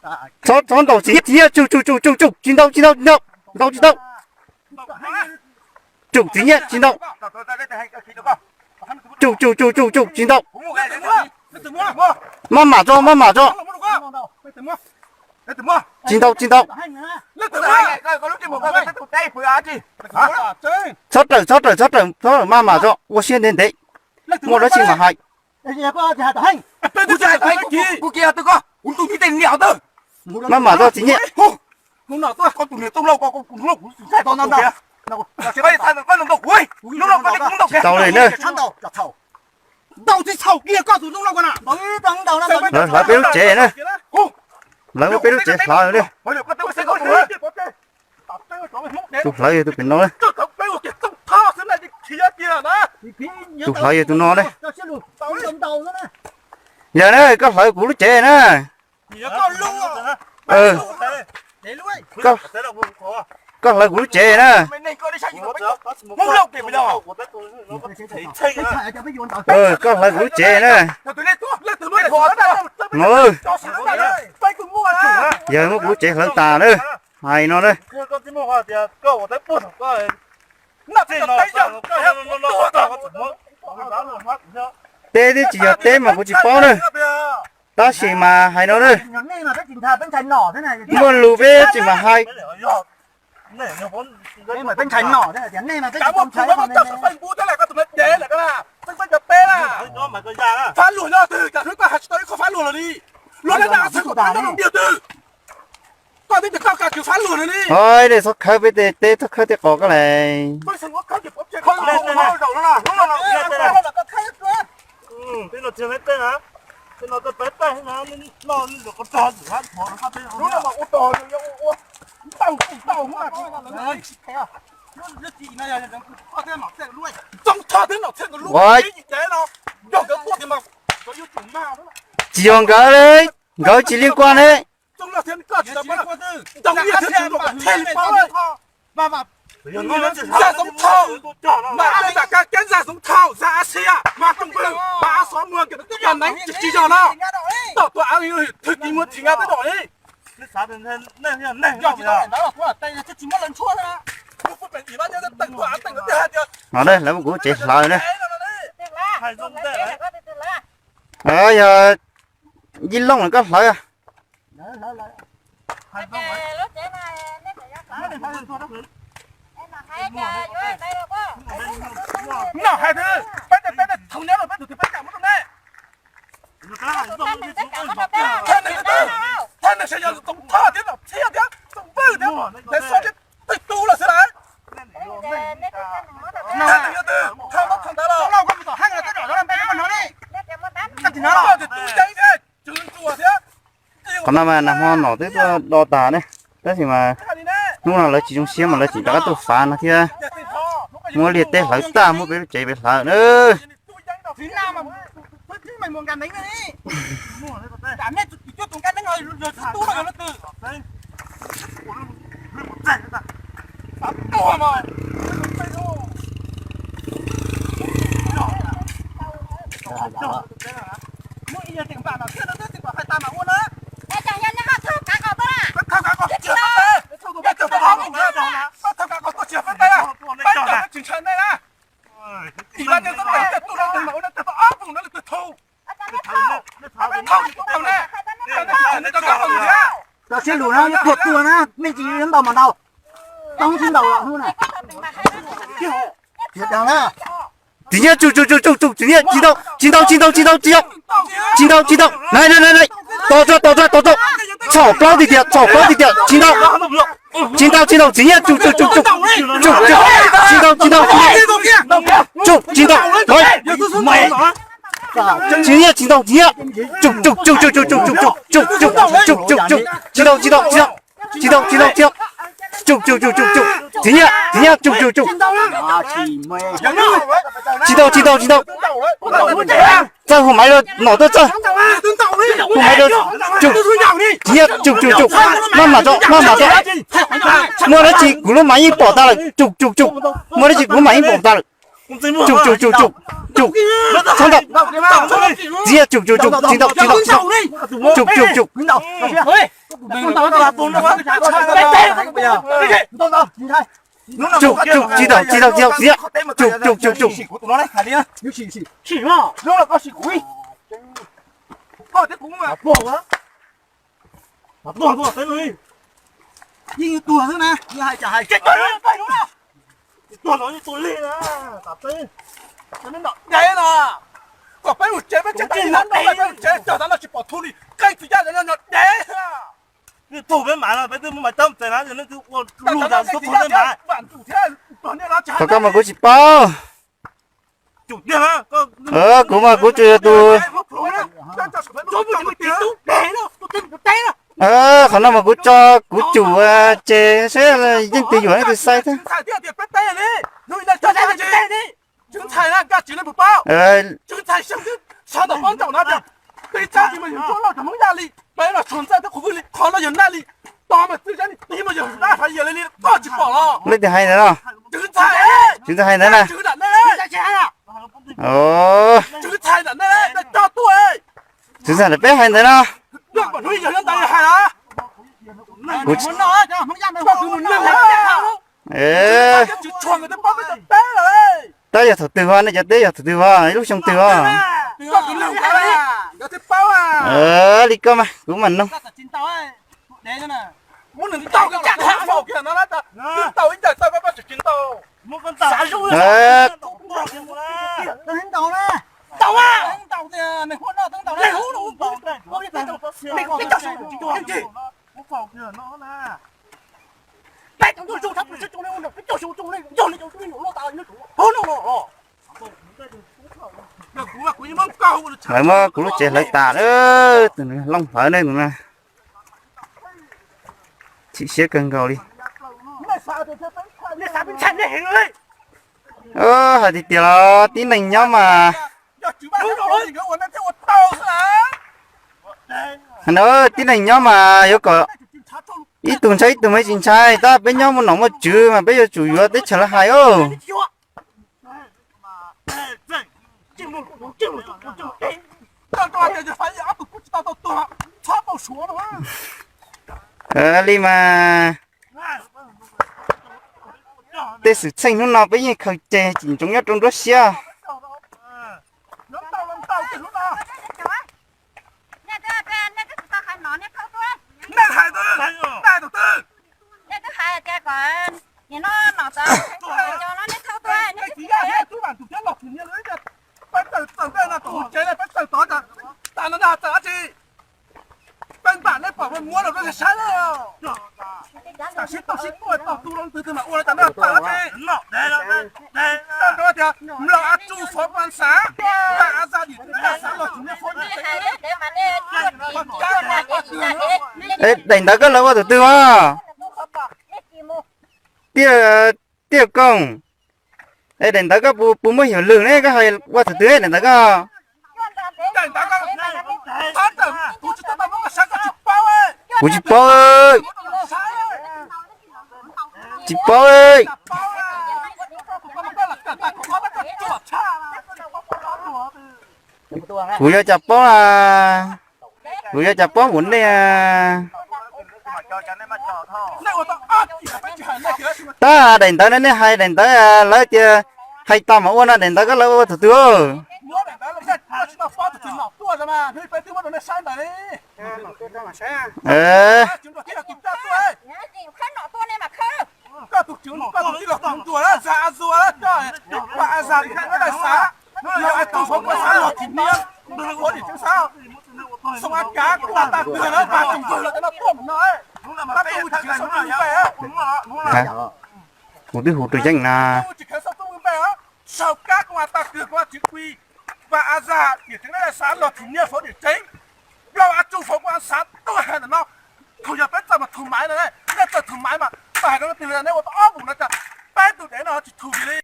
Txhob, txhob ntaus txiv nyiaj, txiv nyiaj, tsum, tsum, tsum, tsum, tsum, tsis ntaus, tsis ntaus, tsis ntaus, ntaus tsis ntaus. Tsum txiv nyiaj, tsis ntaus. Tsum, tsum, tsum, tsum, tsum, tsis ntaus. Maj mam tso, maj mam tso. Tsis ntaus, tsis ntaus. Txhob rawm, txhob rawm, txhob rawm, txhob rawm, maj mam tso, ua siab ntev ntev. Muaj dab tsi mam hais. Maj mam tso txiv nyiaj. Tsis tau li na. Hlawv peb lub tsev na. Hlawv peb lub tsev hlawv li. Tus hlawv yog tus pem no. Tus hlawv yog tus no ne. Yog na, koj hlawv kuv lub tsev na. Koj hlawv kuv lub tsev na. Koj hlawv kuv lub tsev na. No, yog muab kuv lub tsev hlawv tas na. Hais no na. Teb twb tsis yog teb mas kuv tsis paub na. Tab sis mas hais no na. Muaj lus peb tsis mam hais. Ov, nej txhob khawb peb tej teb, txhob khawb tej qos koj le. Ua, tsis yog nkawd li, nkawd tsis li kuaj ne. No, lawv muab kuv tsev hlawv na. Yog Yij Looj lawv koj hlawv. Noj hais tias peb tej, peb tej thaum nyob rau peb tus twg peb kam muab rau nej. Thaj neeg sawv yog Txoov Thoj thiab Nom Txhiaj thiab Txoov Vwj thiab Ntxhais Xyooj thiab twg tus los xwb lawm. Thaj neeg yog twg, thaj neeg ntawd los. Koj tus yeeb thiab Tswv Ntsuag thiab. Qhov no mas nag hmo Nom twb tuaj do tas ne, tab sis mas hnub no lawv tsis zoo siab mas lawv tseem rov qab tuaj fav no thiab. Muab liaj teb hlawv tag, muab peb lub tsev peb hlawv na. Cov siab lus na, tuag tuag na, nej tsis ntaus mas ntaus, toob tsis ntaus hnub na. Txiv Nyiaj tsum tsum tsum tsum tsum, Txiv Nyiaj tsis ntaus tsis ntaus tsis ntaus tsis ntaus tsis ntaus tsis ntaus tsis ntaus, nai nai nai nai, tos tso tos tso tos tso, txhom plaub tiag tiag txhom plaub tiag tiag, tsis ntaus tsis ntaus tsis ntaus, Txiv Nyiaj tsum tsum tsum tsum tsum tsum, tsis ntaus tsis ntaus tsis ntaus, tsum tsis ntaus, Txiv Nyiaj tsis ntaus Txiv Nyiaj, tsum tsum tsum tsum tsum tsum tsum tsum tsum tsum tsum tsum, tsis ntaus tsis ntaus tsis ntaus, tsis ntaus tsis ntaus tsis ntaus, tsum tsum tsum tsum tsum, Txiv Nyiaj Txiv Nyiaj tsum tsum tsum, tsis ntaus tsis ntaus tsis ntaus, txawj hu maiv rau Nom tuaj txawj, hu maiv rau, tsum, Txiv Nyiaj tsum tsum tsum, maj mam tso maj mam tso, muaj dab tsi kuv lub mas yeej pom tas lawm, tsum tsum tsum, muaj dab tsi kuv lub mas yeej pom tas lawm, tsum tsum tsum tsum, tsum, txhob ntaus, Txiv Nyiaj tsum tsum tsum, tsis ntaus tsis ntaus tsis ntaus, tsum tsum tsum, Tsum, tsum, tsis tau, tsis tau, tsis tau, tsis tau, tsum, tsum, tsum, tsum. Yeej yus tuag xwb na, yog hais cas hais. Tuag los yeej tuag lig na, tam peb, noj dev na. Kom peb mus tsev, peb tsev, peb mus tsev, cog tas no tsis pom thu li, qee txiv yaj nyob nyob dev. Tuag peb mas no, peb twb muab mas coj txais na, yog leej twg ua lug tas tuag peb mas. Qhov koj mas kuv tsis paub. Kuv mas kuv tsuas yog tus, qhov no mas kuv tso kuv cum ces seb leej twg yuav leej twg saib thiab. Leej twg hais ntawd no? Tswv ntxawg hais ntawd na. Tswv ntxawg peb hais ntawd no. Tab yog thaum twg os, nej cov teb yog thaum twg os, ib lub xyoo twg os? Li koj mas kuv mam nug. Lawv muab kuv lub tsev hlawv tas lawm, tus looj hlawv ne tus na. Chim siab kawg nkaus li. Hais tiag tiag los tib neeg nyob mas, tib neeg nyob mas yuav kom ib tug ntshai ib tug mas tsis ntshai, tab peb nyob muaj nom muaj tswv mas peb yuav tsum yuav teb chaws lawv hais os. Li mas tej xwm txheej hnub no peb yeej khaws ceg tsis ntsoov nyob rau nruab siab. Daim ntawv koj lawv ua tus twg os? Tiaj, Tiaj Kooj. Daim ntawv koj puas muaj heuc lwm ne, koj hais ua tus twg daim ntawv koj? Kuv tsis paub. Tsis paub. Kuv yuav cas paub na. Kuv yuav cas paub mus nej. Tab daim ntawv no nej hais daim ntawv lawv tias hais tas mas ua no, daim ntawv koj lawv ua tus twg? Kuv twb hu rau yeej na. Thaum yog peb txawm mas thum maiv no, nej txawm thum maiv mas tau hais rau leej twg li, nej ua tau ob mus no cas peb tus dev no tsis thum li.